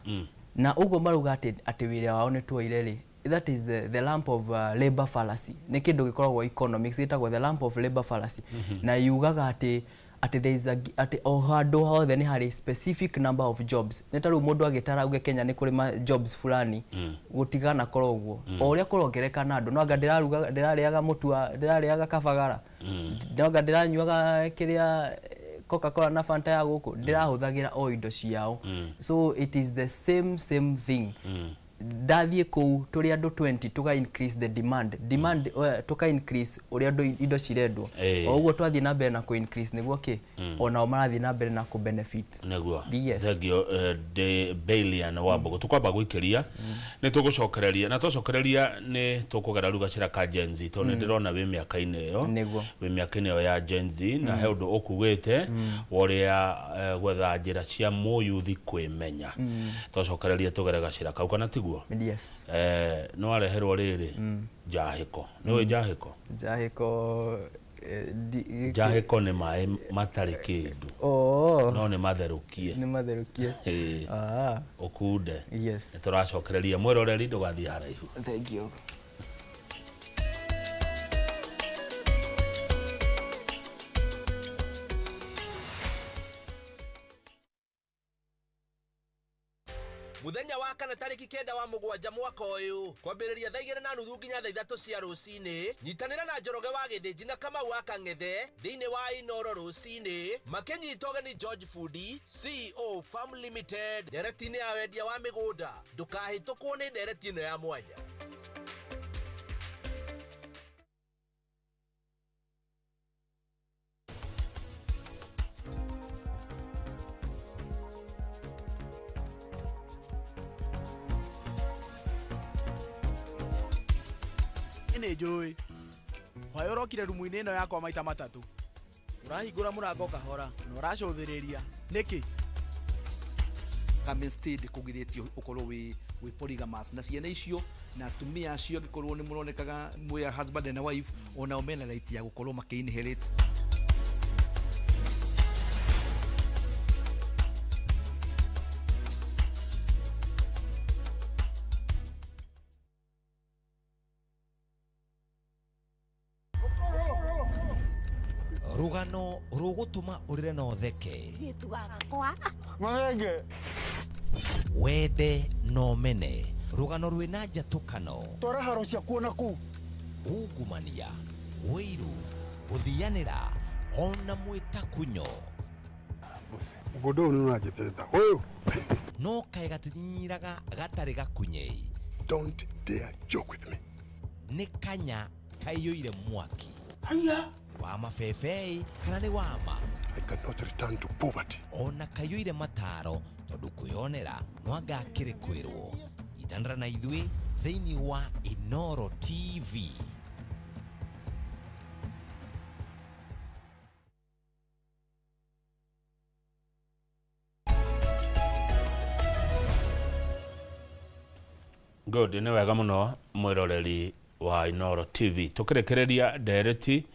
Na ũguo marauga atĩ wĩra wao nĩ tuoire rĩ, that is the lump of labor fallacy. Nĩ kĩndũ gĩkoragwo economics gĩtagwo the lump of labor fallacy. Na yugaga atĩ there is a, atĩ o handũ hothe nĩ harĩ specific number of jobs. Nĩ ta rĩu mũndũ agĩtara auge Kenya nĩ kũrĩ ma jobs fulani, gũtigana korwo ũguo. O ũrĩa kũrongereka na andũ, no anga ndĩraruga, ndĩrarĩaga mũtu wa, ndĩrarĩaga kabagara, no anga ndĩranyuaga kĩrĩa Coca-Cola na Fanta ya gũkũ, ndĩrahũthagĩra o indo ciao. So it is the same thing. Ndathiĩ kũu tũrĩ andũ 20, tuga increase the demand, tuka increase ũrĩa andũ indo cirendwo. O ũguo twathiĩ na mbere na kũ increase nĩguo kĩ onao marathiĩ na mbere na kũ benefit. Nĩguo. Yes. Thank you, de Bailian wa Mbogo. Tũkwamba gwĩkĩria nĩ tũgũcokereria, na twacokereria nĩ tũkũgera rĩu gacĩra ka Gen Z, tondũ nĩ ndĩrona wĩ mĩaka-inĩ ĩyo. Nĩguo. Wĩ mĩaka-inĩ ĩyo ya Gen Z, na he ũndũ ũkugĩte wa ũrĩa gwetha njĩra cia mũyuthi kwĩmenya. Twacokereria tũgere gacĩra kau, kana tiguo? Yes. No areherwo rĩrĩ njahĩko. Nĩ ũĩ njahĩko? Njahĩko, Njahĩko nĩ maĩ matarĩ kĩndũ. No nĩ matherũkie. Nĩ matherũkie. Ũkunde. Yes. Nĩ tũracokereria mwĩroreri, ndũgathiĩ haraihu. Thank you. Muthenya wa kana tariki 9 wa 7 mwaka ũyũ kwambĩrĩria thaa 2:30 nginya thaa 3 cia rũcinĩ, nyitanĩra na Njoroge wa Gĩthĩnji na Kamau wa Kang'ethe thĩinĩ wa Inoro rũcinĩ, makĩnyita ũgeni George Fundi CEO Farm Limited ndereti-inĩ ya wendia wa mĩgũnda. Ndũkahĩtũkwo nĩ ndereti ĩno ya mwanya. Nĩ njũĩ hwaĩ ũrokire rumu-inĩ ĩno yakwa maita matatũ, ũrahingũra mũrango kahora na ũracũthĩrĩria nĩkĩ? Instead kũgirĩtio ũkorwo wĩ polygamous na ciana icio na atumia acio, angĩkorwo nĩ mũronekaga mwĩ husband and wife, onao mena right ya gũkorwo makĩ inherit. Rũgano rũgũtũma ũrĩre na ũtheke. Mahenge. Wende na ũmene. Rũgano rwĩna njatũkano. Twara haro ciaku ona kũu. Ungumania, ũiru, gũthianĩra, ona mwĩtakunyo. Mũgũnda ũyũ nĩ ũranjĩtĩrĩta. Ũyũ. No kaĩ gatinyinyiraga gatarĩ gakunyei. Don't dare joke with me. Nĩ kanya kaiyũire mwaki. Haya. Wa mabebei kana nĩ wa ma? I cannot return to poverty. Ona kaiyũire mataro tondũ kwĩyonera no anga akĩrĩ kwĩrwo. Nyitanĩra na ithuĩ thĩinĩ wa Inoro TV. Good, nĩ wega mũno mwĩroreri wa Inooro TV. Tũkĩrĩkĩrĩria ndereti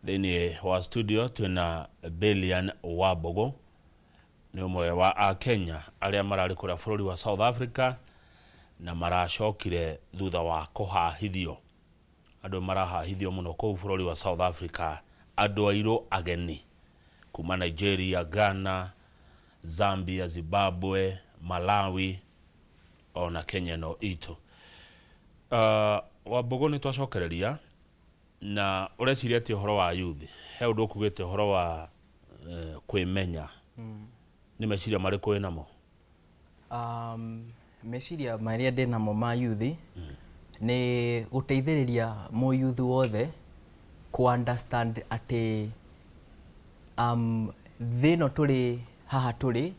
thĩinĩ wa studio twĩna Belian Wambugu, nĩ ũmwe wa Akenya arĩa mararĩ kũrĩa bũrũri wa South Africa na maracokire thutha wa kũhahithio. Andũ marahahithio mũno kũu bũrũri wa South Africa, andũ airũ ageni kuma Nigeria, Ghana, Zambia, Zimbabwe, Malawi ona Kenya ĩno itũ. Wambugu, nĩ twacokereria na ũreciria atĩ ũhoro wa youth, he ũndũ ũkugĩte ũhoro wa kwĩmenya, nĩ meciria marĩkũ wĩ namo? Meciria marĩa ndĩ namo ma youth nĩ gũteithĩrĩria mũyouth wothe ku understand atĩ thĩ ĩno tũrĩ haha tũrĩ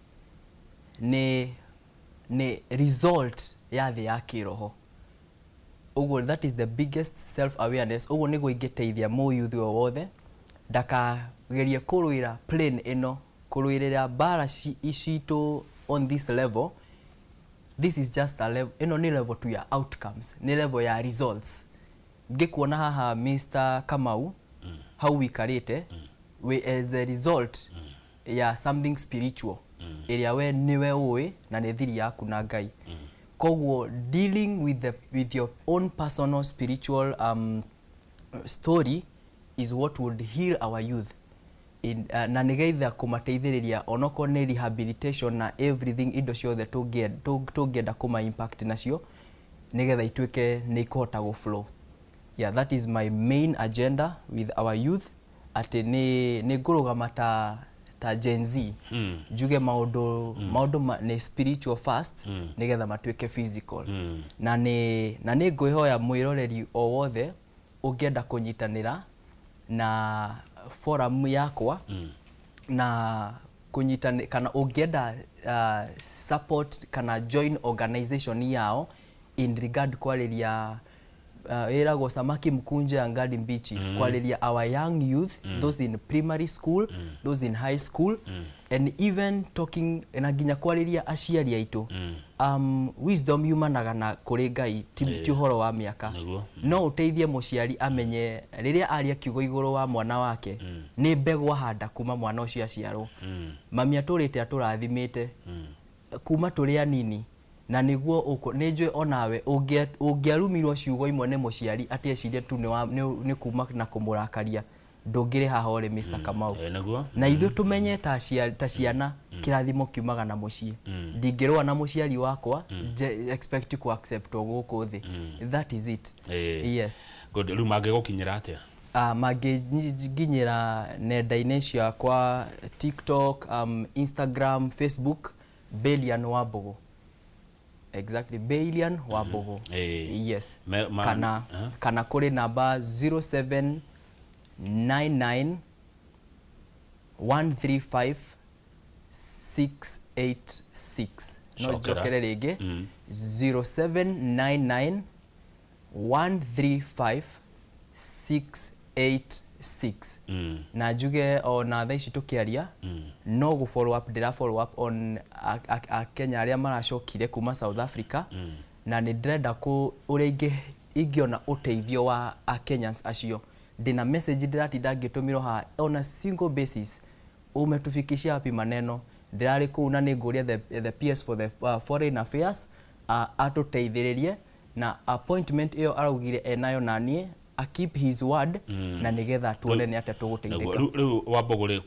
nĩ result ya thĩ ya kĩroho. Ũguo that is the biggest self awareness. Ũguo nĩguo ingĩteithia mũyouth o wothe ndakagerie kũrũĩra plane ĩno, kũrũĩrĩra mbara citũ on this level. This is just a level, ĩno nĩ level tu ya outcomes, nĩ level ya results. Ngĩkuona haha, Mr. Kamau, hau wikarĩte wĩ as a result ya something spiritual ĩrĩa we nĩwe ũĩ na nĩ thiri yaku na Ngai. Koguo dealing with your own personal spiritual story is what would heal our youth na nĩgetha kũmateithĩrĩria onokorwo nĩ rehabilitation na everything, indo ciothe tũngĩenda kũma impact nacio nĩgetha ituĩke nĩ ikũhota gũ flow. Yeah, that is my main agenda with our youth, atĩ nĩ ngũrũgama ta Gen Z, njuge maũndũ nĩ spiritual first nĩgetha matuĩke physical. Na nĩ ngwĩhoya mwĩroreri o wothe ũngĩenda kũnyitanĩra na forum yakwa na kũnyitani kana ũngĩenda support kana join organization yao in regard kwarĩria ĩragwo "Samaki mkunje angali mbichi", kwarĩria our young youth, those in primary school, those in high school, and even talking na nginya kwarĩria aciari aitũ. Wisdom yumanaga na kũrĩ Ngai, ti ũhoro wa mĩaka. No ũteithie mũciari amenye rĩrĩa aria kiugo igũrũ wa mwana wake nĩ mbegũ ahanda kuma mwana ũcio aciarwo. Mami atũrĩte atũrathimĩte kuma tũrĩ anini na nĩguo nĩ njũĩ onawe ũngĩarumirwo ciugo imwe nĩ mũciari atĩ ecirie tu nĩ kuma na kũmũrakaria, ndũngĩrĩ haha ũrĩ, Mr. Kamau. Nĩguo. Na ithuĩ tũmenye ta ciana kĩrathimo kiumaga na mũciĩ. Ndingĩrũa na mũciari wakwa expect ku acceptwo gũkũ thĩ. That is it. Yes. Good. Rĩu mangĩgũkinyĩra atĩa? Mangĩnginyĩra nenda-inĩ ciakwa, TikTok, Instagram, Facebook, Belian Wambugu, exactly, Belian Wambugu. Yes. Kana kana kũrĩ namba 0799 135 686. No Cokera. Njokere rĩngĩ, 0799 135 686. Na njuge ona thaa ici tũkĩaria no gũ follow up, ndĩra follow up on Akenya arĩa maracokire kuma South Africa, na nĩ ndĩrenda kũ ũrĩa ingĩona ũteithio wa Kenyans acio. Ndĩna message ndĩratinda ngĩtũmĩrwo haha on a single basis, "Umetufikishia wapi maneno?" Ndĩrarĩ kũu na nĩ ngũria the PS for the Foreign Affairs atũteithĩrĩrie na appointment ĩyo araugire enayo naniĩ, a keep his word, na nĩgetha tuone nĩ atĩa tũgũteithĩka. Rĩu Wambugu rĩ,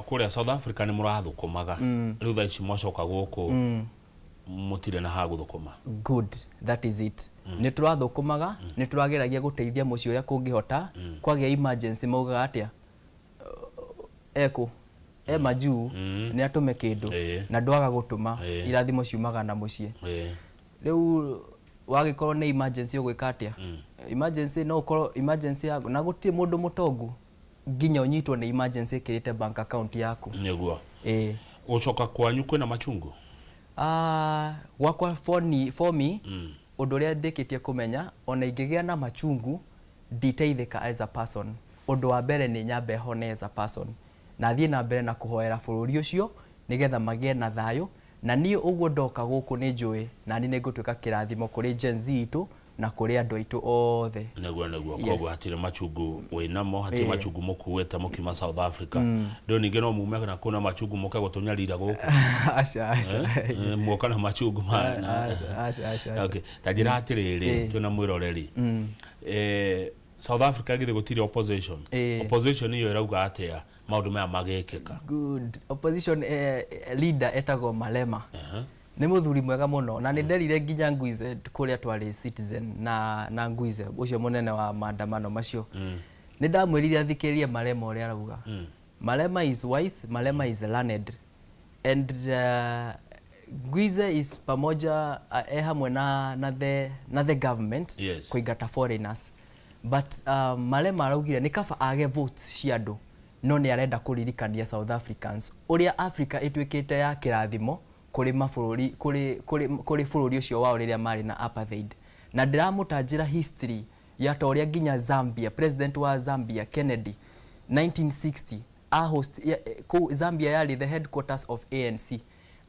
kũrĩa South Africa nĩ mũrathũkũmaga, rĩu thaa ici mwacoka gũkũ mũtirĩ na ha gũthũkũma? Good, that is it. Nĩ tũrathũkũmaga, nĩ tũrageragia gũteithia mũciĩ ũrĩa kũngĩhota. Kwagĩa emergency maugaga atĩa, ekũ e majuu nĩ atũme kĩndũ na ndwaga gũtũma. Irathimo ciumaga na mũciĩ. Rĩu wagĩkorwo nĩ emergency, ũgwĩka atĩa? Emergency no ũkorwo emergency yaku na gũtirĩ mũndũ mũtongu nginya ũnyitwo nĩ emergency ĩkĩrĩte bank account yaku. Ĩĩ. Gũcoka kwanyu kwĩna machungu? Ah, gwakwa for me ũndũ ũrĩa ndĩkĩtie kũmenya, ona ingĩgĩa na machungu nditeithĩka as a person. Ũndũ wa mbere nĩ nyambe hone as a person na thiĩ na mbere na kũhoera bũrũri ũcio nĩgetha magĩe na thayũ. Na niĩ ũguo ndoka gũkũ nĩ njũĩ nani nĩ ngũtuĩka kĩrathimo kũrĩ Gen Z itũ na kũrĩ andũ aitũ othe. Nĩguo nĩguo. Yes. Koguo hatirĩ machungu wĩnamo, hatirĩ machungu mũkuĩte mũkiuma South Africa. Rĩu ningĩ no mume na kũu na machungu mũke gũtũnyarira gũkũ? Aca, aca. Eh, muoka na machungu ma Aca, aca, aca. Okay, ta njĩra atĩrĩrĩ, twĩna mwĩroreri. South Africa githĩ gũtirĩ opposition? Opposition iyo ĩrauga atĩa maũndũ maya magĩkĩka? Good. Opposition leader etagwo Malema. Nĩ mũthuri mwega mũno na nĩ nderire nginya Ngwize kũrĩa twarĩ Citizen na Ngwize ũcio mũnene wa maandamano macio, nĩ ndamwĩrire athikĩrĩrie Malema ũrĩa arauga. Malema is wise, Malema is learned and Ngwize is pamoja, e hamwe na the government kũingata foreigners, but Malema araugire nĩ kaba age votes cia andũ, no nĩ arenda kũririkania South Africans ũrĩa Africa ĩtuĩkĩte ya kĩrathimo kũrĩ mabũrũri, kũrĩ bũrũri ũcio wao rĩrĩa marĩ na apartheid. Na ndĩramũtanjĩra history ya ta ũrĩa nginya Zambia, president wa Zambia Kennedy 1960 a host ya, kũu Zambia yarĩ the headquarters of ANC.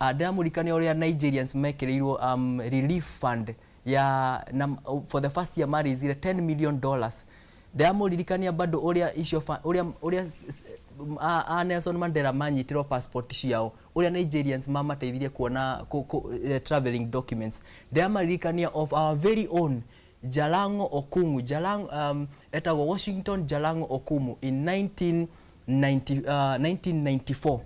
Ndĩramũririkania ũrĩa Nigerians mekĩrĩirwo relief fund ya na, for the first year marĩizire $10 million. Ndĩramũririkania bado ũrĩa icio ũrĩa a Nelson Mandela manyitirwo passport ciao, ũrĩa Nigerians mamateithirie kuona traveling documents. Ndĩramaririkania of our very own Jalango Okumu, Jalango, etagwo Washington Jalango Okumu in 1990, 1994,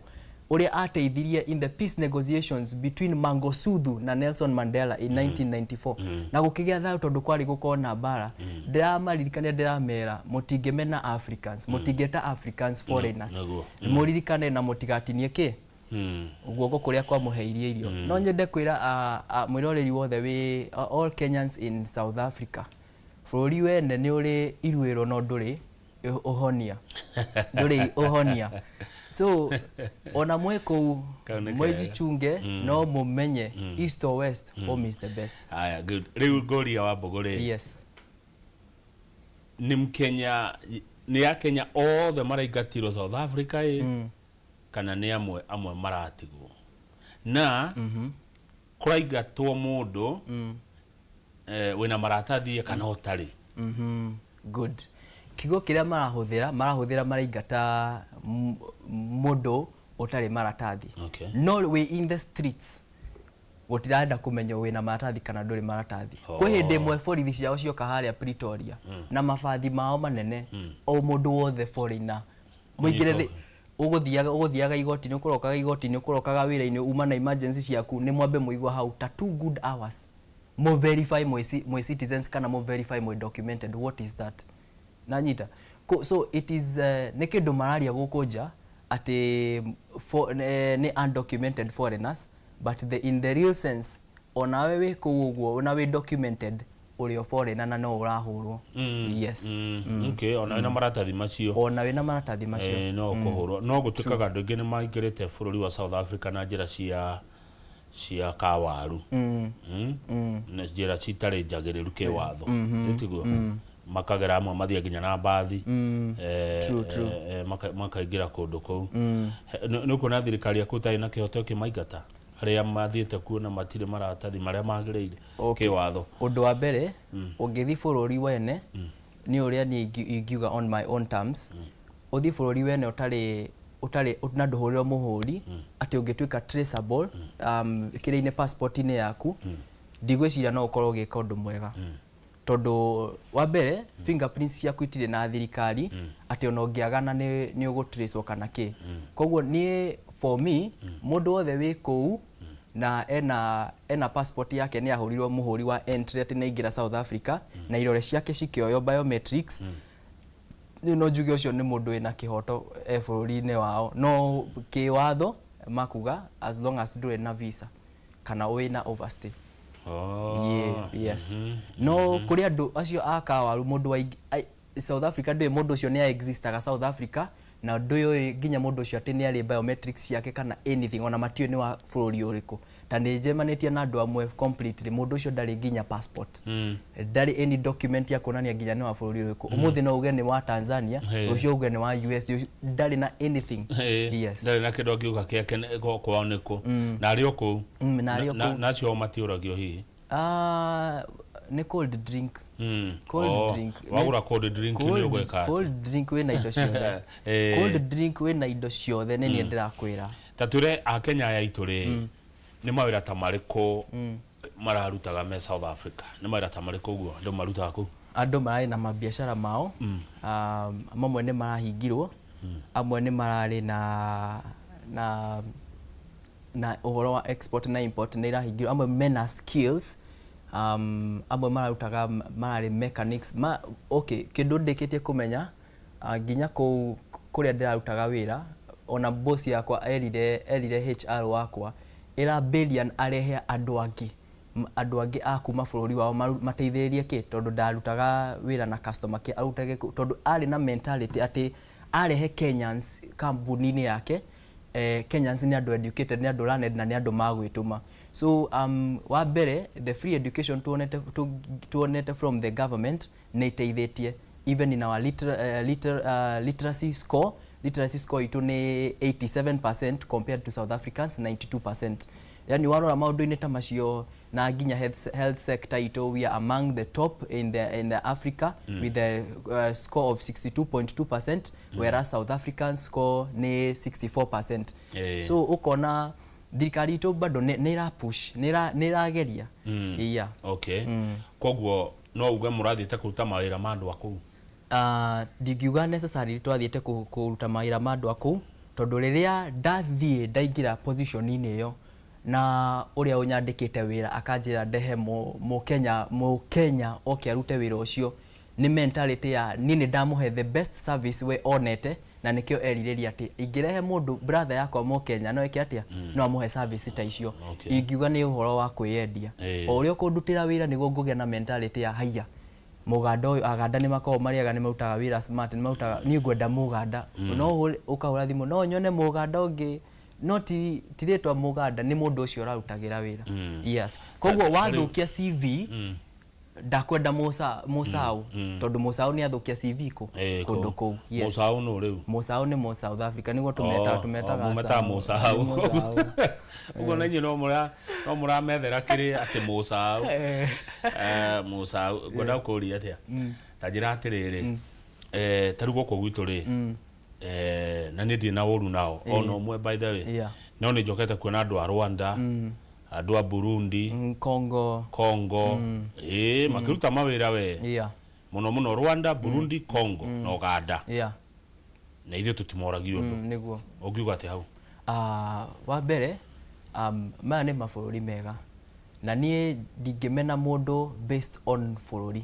ũrĩa ateithirie in the peace negotiations between Mangosuthu na Nelson Mandela in 1994 na gũkĩgĩa thayũ tondũ kwarĩ gũkorwo na mbara. Ndĩramaririkania, ndĩramera mũtingĩmena Africans, mũtingĩta Africans foreigners. Mũririkane na mũtigatinie kĩ guoko kũrĩa kwamũheirie irio. No nyende kwĩra mwĩroreri wothe wĩ all Kenyans in South Africa, bũrũri wene nĩ ũrĩ iruĩro no ndũrĩ ũhonia, ndũrĩ ũhonia. So ona mwĩ kũu, Kau nĩ kega. mwĩjichunge, no mũmenye east or west, home is the best. Haya, good. Rĩu ngũria wa mbũgũ rĩ, nĩ Mkenya, nĩ Akenya othe maraingatirwo South Africa ĩ, kana nĩ amwe amwe maratigwo na kũraingatwo mũndũ wĩna maratathi kana ũtarĩ? Good. Kiugo kĩrĩa marahũthĩra maraingata mũndũ ũtarĩ maratathi. No wĩ in the streets gũtirenda kũmenya wĩna maratathi kana ndũrĩ maratathi. Kwĩ hĩndĩ ĩmwe borithi ciao cioka harĩa Pretoria na mabathi mao manene, o mũndũ wothe foreigner mũingĩre ũgũthiaga igoti-inĩ, ũkũrokaga igoti-inĩ, ũkũrokaga wĩra-inĩ, uma na emergency ciaku, nĩ mwambe mũigua hau ta 2 good hours, mo verify mwĩ citizens kana mo verify mwĩ documented. What is that? Nanyita. So it is nĩ kĩndũ mararia gũkũ nja atĩ nĩ undocumented foreigners, but in the real sense, onawe wĩ kũu ũguo ona wĩ documented, ũrĩ o foreigner na no ũrahũrwo. Yes. Okay, ona wĩna maratathi macio. Ona wĩna maratathi macio. No kũhũrwo. No gũtuĩkaga andũ aingĩ nĩ maingĩrĩte bũrũri wa South Africa na njĩra cia kawaru, Na njĩra citarĩ njagĩrĩru kĩwatho, nĩtiguo? Makagera, amwe mathiĩ nginya na mbathi. True, true. Makaingĩra kũndũ kũu. Nĩ ũkuona thirikari ya kũu tarĩ na kĩhoto ĩkĩmaingata arĩa mathiĩte kuo na matirĩ maratathi marĩa magĩrĩire kĩwatho? Ũndũ wa mbere, ũngĩthiĩ bũrũri wene, nĩ ũrĩa niĩ ingiuga on my own terms, ũthiĩ bũrũri wene ũtarĩ na ndũhũrĩrwo mũhũri atĩ ũngĩtuĩka traceable kĩrĩa-inĩ passport-inĩ yaku, ndigwĩciria no ũkorwo ũgĩka ũndũ mwega, tondũ wa mbere fingerprints ciaku itirĩ na thirikari atĩ ona ũngĩagana nĩ ũgũtracewo kana kĩ. Koguo niĩ, for me, mũndũ wothe wĩ kũu na ena passport yake, nĩ ahũrirwo mũhũri wa entry atĩ nĩ aingĩra South Africa na irore ciake cikĩoywo biometrics, niĩ no njuge ũcio nĩ mũndũ wĩna kĩhoto e bũrũri-inĩ wao. No kĩwatho makuga as long as ndũrĩ na visa kana wĩna overstay. Yeah, yes. No kũrĩ andũ acio a kawaru, mũndũ wa South Africa ndũĩ mũndũ ũcio nĩ existaga South Africa. Na ndũyũĩ nginya mũndũ ũcio atĩ nĩ arĩ biometrics ciake kana anything, ona matiũĩ nĩ wa bũrũri ũrĩkũ. Ta nĩ njemanĩtie na andũ amwe completely, mũndũ ũcio ndarĩ nginya passport, ndarĩ any document ya kuonania nginya nĩ wa bũrũri ũrĩkũ. Ũmũthĩ no uge nĩ wa Tanzania, rũciũ uge nĩ wa US, ndarĩ na anything. Yes. Ndarĩ na kĩndũ angiuga kĩake kwao nĩ kũ, na arĩ o kũu. Na arĩ o kũu. Na acio o matiũragio hihi? Ah, nĩ cold drink. Cold Oh, drink. Wagũra cold drink nĩ ũgwĩka atĩa? Cold drink wĩna indo ciothe. Cold drink wĩna indo ciothe, nĩ niĩ ndĩrakwĩra. Ta twĩre akenya aya aitũ rĩ, nĩ mawĩra ta marĩkũ mararutaga me South Africa? Nĩ mawĩra ta marĩkũ ũguo andũ marutaga kũu? Andũ mararĩ na mabiacara mao, mamwe nĩ marahingirwo, amwe nĩ mararĩ na ũhoro wa export na import nĩ irahingirwo, amwe mena skills, amwe mararutaga mararĩ mechanics ma, okay, kĩndũ ndĩkĩtie kũmenya, nginya kũu kũrĩa ndĩrarutaga wĩra, ona boss yakwa erire HR wakwa ĩra Balian arehe andũ angĩ, andũ angĩ a kuma bũrũri wao mateithĩrĩrie kĩ, tondũ ndarutaga wĩra na customer care, arutage tondũ arĩ na mentality atĩ arehe Kenyans kambuni-inĩ yake, Kenyans nĩ andũ educated, nĩ andũ learned na nĩ andũ magwĩtũma. So wa mbere, the free education tuonete from the government nĩ ĩteithĩtie even in our literacy score itũ nĩ 87% compared to South Africans 92%. Yani warora maũndũ-inĩ ta macio, na nginya health sector itũ, we are among the top in the Africa with the score of 62.2%, whereas South Africans score nĩ 64%. So ukona thirikari itũ bado nĩ ĩra push, nĩ ĩrageria, yeah. Okay, koguo no uge mũrathiĩte kũruta mawĩra ma andũ a kũu? Ndingiuga necessarily twathiĩte kũruta mawĩra ma andũ a kũu, tondũ rĩrĩa ndathiĩ ndaingĩra position-inĩ ĩyo na ũrĩa ũnyandĩkĩte wĩra akanjĩra ndehe mũkenya oke arute wĩra ũcio, nĩ mentality ya niĩ nĩ ndamũhe the best service we onete, na nĩkĩo erirĩria atĩ ingĩrehe mũndũ brother yakwa mũkenya no eke atĩa, no amũhe service ta icio. Ingiuga nĩ ũhoro wa kwĩyendia. O ũrĩa ũkũndutĩra wĩra nĩguo ngũgĩa na mentality ya haiya, mũganda ũyũ, aganda nĩ makoragwo marĩ ega, nĩ marutaga wĩra smart, nĩ marutaga, niĩ ngwenda mũganda. No ũkahũra thimũ no nyone mũganda ũngĩ, no ti rĩtwa mũganda, nĩ mũndũ ũcio ũrarutagĩra wĩra. Yes, koguo wathũkia CV, ndakwenda mũcaũ, tondũ mũcaũ nĩ athũkia CV kũ kũndũ kũu. Yes. Mũcaũ nũ rĩu? Mũcaũ nĩ mũ South Africa, nĩguo tũmetaga, tũmetaga. Mũmetaga mũcaũ. Mũcaũ? Nĩ mũcaũ. Ũguo na inyuĩ no mũramethera kĩrĩ atĩ mũcaũ. Mũcaũ, ngwenda gũkũria atĩa, ta njĩra atĩrĩrĩ, ta rĩu gũkũ gwitũ rĩ, na niĩ ndirĩ na ũru nao ona ũmwe, by the way, no nĩ njokete kuona andũ a Rwanda, andũ a Burundi, Congo. Congo, ĩĩ, makĩruta mawĩra we, mũno mũno Rwanda, Burundi, Congo na Uganda, na ithuĩ tũtimoragio ũndũ. Nĩguo. Ũngiuga atĩ hau? Wa mbere, maya nĩ mabũrũri mega na niĩ ndingĩmena mũndũ based on bũrũri.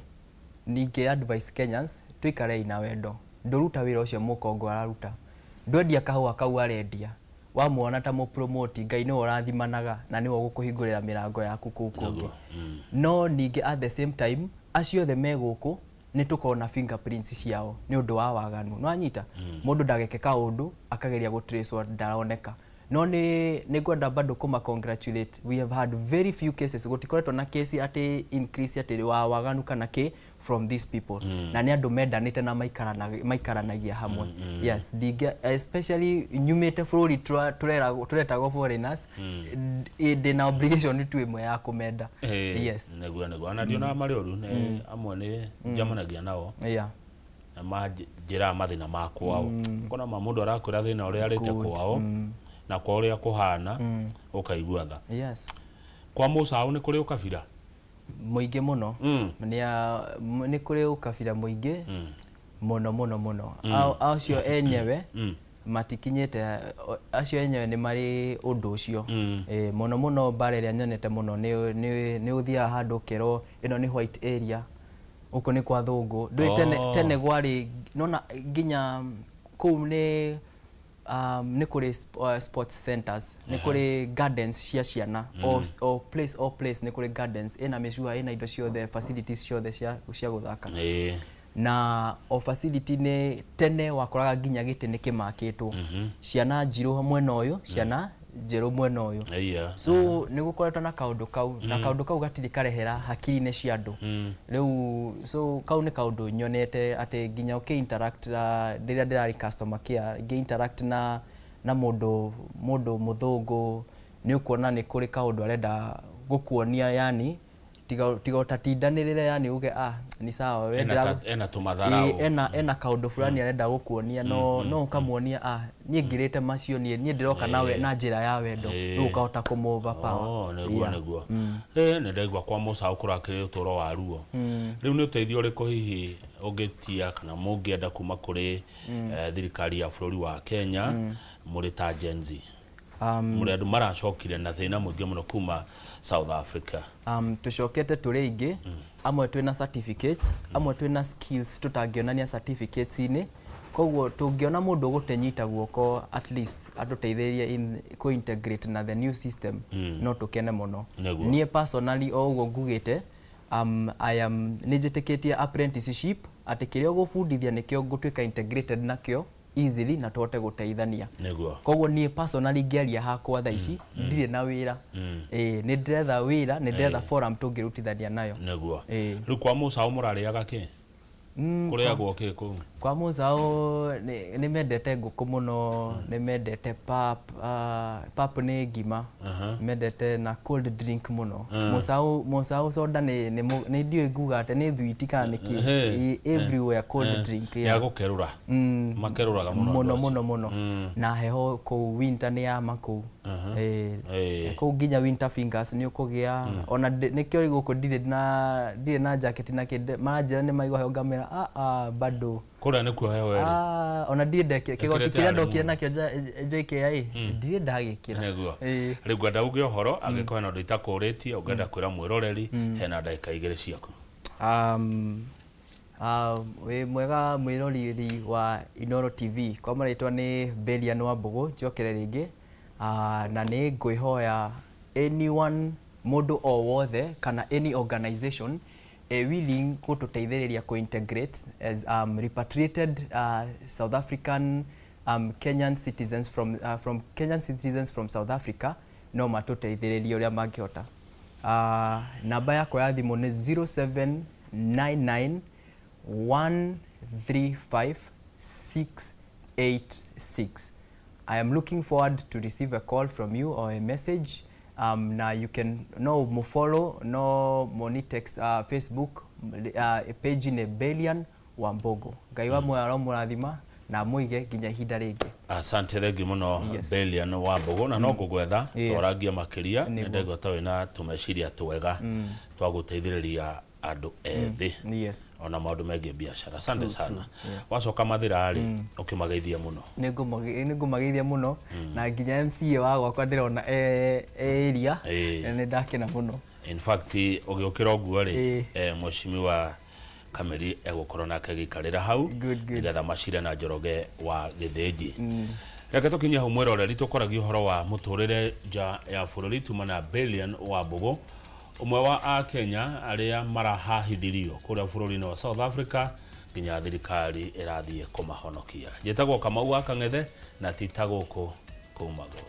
Ningĩ advice Kenyans, tũikarei na wendo. Ndũruta wĩra ũcio mũkongo araruta, ndwendia kahũa kau arendia, wamuona ta mũpromote, Ngai nĩwe ũrathimanaga na nĩwe ũgũkũhingũrĩra mĩrango yaku kũu kũngĩ. No ningĩ at the same time, acio othe me gũkũ nĩ tũkorwo na fingerprints ciao nĩ ũndũ wa waganu. Nĩ wanyita, mũndũ ndageke kaũndũ akageria gũtracewo ndaroneka. No nĩ ngwenda bado kũma congratulate, we have had very few cases, gũtikoretwo na kesi atĩ increase atĩ wa waganu kana kĩ from these people, na nĩ andũ mendanĩte na maikaranagia hamwe. Yes, ndingĩ, especially nyumĩte bũrũri tũretagwo foreigners, ndĩna obligation tu ĩmwe ya kũmenda. Yes. Nĩguo ona ndionaga marĩ ũru, nĩ amwe nĩ njamanagia nao na manjĩraga mathĩna ma kwao, kona ma mũndũ arakwĩra thĩna ũrĩa arĩte kwao na kwa ũrĩa kũhana, ũkaigua tha. Kwa mũcaũ nĩ kũrĩ ũkabira? Mũingĩ mũno. Nĩ kũrĩ ũkabira mũingĩ mũno mũno mũno. Acio enyewe matikinyĩte, acio enyewe nĩ marĩ ũndũ ũcio. Mũno mũno mbara ĩrĩa nyonete mũno nĩ ũthiaga handũ ũkerwo ĩno nĩ white area, gũkũ nĩ kwa thũngũ. Ndũĩ tene, tene gwarĩ nona nginya kũu nĩ kũrĩ sports centers, nĩ kũrĩ gardens cia ciana, o place nĩ kũrĩ gardens ĩna mĩcua, ĩna indo ciothe, facilities ciothe cia gũthaka. Na o facility nĩ tene wakoraga nginya gĩtĩ nĩ kĩmakĩtwo, ciana njirũ mwena ũyũ, ciana njerũ mwena ũyũ. So nĩ gũkoretwo na kaũndũ kau, na kaũndũ kau gatirĩ karehera hakiri-inĩ cia andũ rĩu. So kau nĩ kaũndũ nyonete atĩ nginya ũkĩ interact na rĩrĩa ndĩrarĩ customer care, ngĩ interact na mũndũ mũthũngũ, nĩ ũkuona nĩ kũrĩ kaũndũ arenda gũkuonia, yani tiga ũtatindanĩrĩre, yani uge, "Ah, ni sawa we." Ena ena tũmatharau. Ĩĩ, ena kaũndũ fulani arenda gũkuonia, no ũkamuonia, "Ah, niĩ ngĩrĩte macio, niĩ ndĩroka nawe na njĩra ya wendo." Rĩu ũkahota kũmũ overpower. Oh, nĩguo. Nĩguo. Nĩ ndaigua kwa Mũcaũ kũrakĩrĩ ũtũro wa ruo. Rĩu nĩ ũteithio ũrĩkũ hihi ũngĩtia kana mũngĩenda kuma kũrĩ thirikari ya bũrũri wa Kenya mũrĩ ta Gen Z? Mũrĩ andũ maracokire na thĩna mũingĩ mũno kuma South Africa. Tũcokete tũrĩ aingĩ, amwe twĩna certificates, amwe twĩna skills tũtangĩonania certificates-inĩ. Koguo tũngĩona mũndũ ũgũtũnyita guoko, at least atũteithĩrĩrie in kũ-integrate na the new system, no tũkene mũno. Niĩ personally, o ũguo ngugĩte, I am nĩ njĩtĩkĩtie apprenticeship, atĩ kĩrĩa ũgũbundithia nĩkĩo ngũtuĩka integrated nakĩo easily na tũhote gũteithania. Koguo niĩ personally ngĩaria hakwa, thaa ici ndirĩ na wĩra. Ĩĩ, nĩ ndĩretha wĩra, nĩ ndĩretha forum tũngĩrutithania nayo. Rĩu kwa Mũcaũ mũrarĩaga kĩ? Kũrĩagwo kĩ kũu? Kwa Mũcaũ nĩ mendete ngũkũ mũno, nĩ mendete pap, pap nĩ ngima, mendete na cold drink mũno. Mũcaũ soda nĩ ndiũĩ nguga atĩ nĩ thwiti kana nĩ kĩ. Ĩ, everywhere cold drink. Ya gũkerũra. Makerũraga mũno mũno andũ acio. Mũno mũno, na heho kũu, winter nĩ yama kũu. Kũu nginya winter fingers nĩ ũkũgĩa ona nĩkĩo gũkũ ndirĩ na jacket na kĩ maranjĩra nĩ maigua heho, ngamera, "Ah, ah, bado." Kũrĩa nĩkuo heho ĩrĩ. Ah, ona ndirĩ ndekĩra kĩgoti Ĩkĩrĩte kĩrĩa harĩ ndokire mũno. nakĩo JKIA, ndirĩ ndagĩkĩra. Rĩu ngwenda uge ũhoro, angĩkorwo hena ũndũ itakũrĩtie ũngĩenda kwĩra mwĩroreri, hena ndagĩka 2 ciaku. Wĩ mwega mwĩroreri wa Inoro TV, kwa marĩtwa nĩ Belian Wambũgũ, njokere rĩngĩ, na nĩ ngwĩhoya anyone, mũndũ o wothe kana any organization willing gũtũteithĩrĩria kũ-integrate as repatriated South African Kenyan citizens from Kenyan citizens from South Africa, no matũteithĩrĩrie ũrĩa mangĩhota. Namba yakwa ya thimũ nĩ 0799 135 686. I am looking forward to receive a call from you or a message. Na you can no mufollow, no moni text, Facebook page nĩ Belian Wambogo. Ngai wa muoyo aromũrathima na mũige nginya ihinda rĩngĩ. Asante, thengi mũno. Belian Wambũgũ, na no ngũgwetha twarangie makĩria. Nĩ ndaigua ta wĩna tũmeciria twega twa gũteithĩrĩria andũ ethĩ ona maũndũ megiĩ biacara. Asante sana. Wacoka Mathĩra rĩ, ũkĩmageithia mũno. Nĩ ngũmageithia mũno, na nginya MCA wa gwakwa ndĩrona e area. Nĩ ndakena mũno. In fact, ũgĩũkĩra ũguo rĩ, mheshimiwa Kameri egũkorwo nake agĩikarĩra hau nĩgetha macire na Njoroge wa Gĩthĩnji. Reke tũkinye hau, mwĩroreri. Tũkoragia ũhoro wa mũtũrĩre nja ya bũrũri, tuma na Belian Wambũgũ, ũmwe wa akenya arĩa marahahithirio kũrĩa bũrũri-inĩ wa South Africa nginya thirikari ĩrathiĩ kũmahonokia. Njĩtagwo Kamau wa Kang'ethe, na ti ta gũkũ kumagwo.